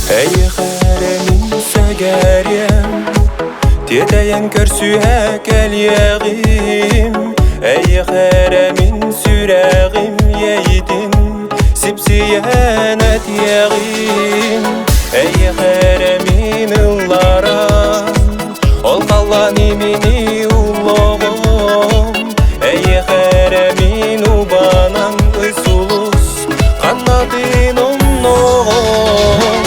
Эйиэхэ эрэ мин сэгэриэм, тиэтэйэн көрсүһэ кэлиэҕим. Эйиэхэ эрэ мин сүрэҕим иэйиитин сипсийэн этиэҕим. Эйиэхэ эрэ мин ылларан, ол халлаан имини уллоҕум. Эйиэхэ эрэ мин убанан ый сулус ханнатын онноҕум.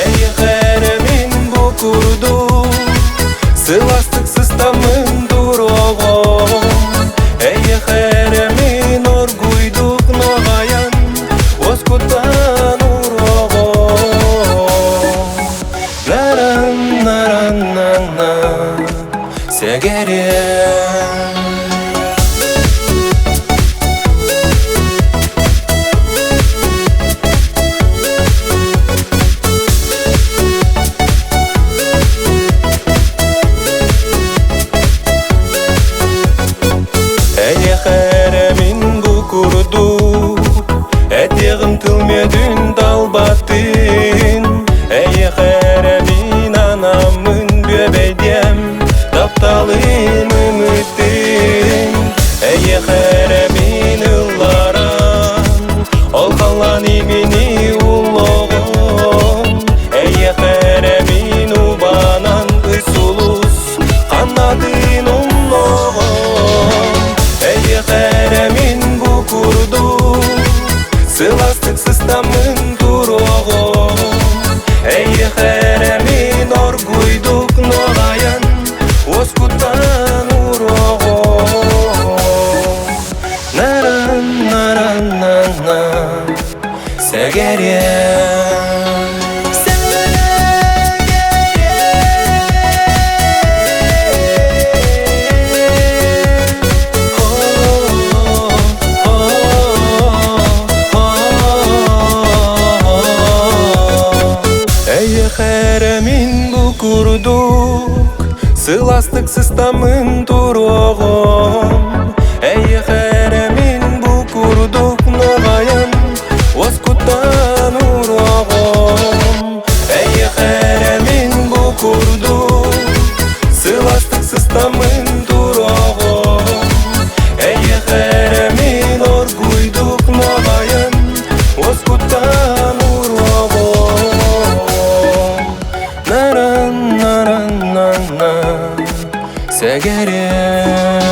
Эйиэхэ эрэ мин бу курдук сылаастык сыстаммын туруоҕум. Эйиэхэ эрэ мин оргуйдук нуоҕайан уоскутан уруоҕум. Наран, наран, на, сэгэриэм. Эйиэхэ эрэ мин бу курдук этиэҕим тыл мүөтүн талбатын. Эйиэхэ эрэ мин анаммын бүөбэйдиэм тапталым ымыттын. Эйиэхэ эрэ мин ылларан ол халлаан имини уллоҕум. Эйиэхэ эрэ мин убанан ый сулус ханнатын умнуоҕум. Эйиэхэ эрэ мин бу курдук сылаастык сыстаммын туруоҕум. Эйиэхэ эрэ мин оргуйдук нуоҕайан уоскутан уруоҕум. Наран, наран, на, на, сэгэриэм. Эйиэхэ эрэ мин бу курдук сылаастык сыстаммын туруоҕум. Эйиэхэ эрэ мин бу курдук нуоҕайан уоскутан уруоҕум. Эйиэхэ эрэ мин бу курдук сылаастык сыстаммын туруоҕум. Эйиэхэ эрэ мин оргуйдук нуоҕайан уоскутан уруоҕум. Наран, наран, на, на, сэгэриэм.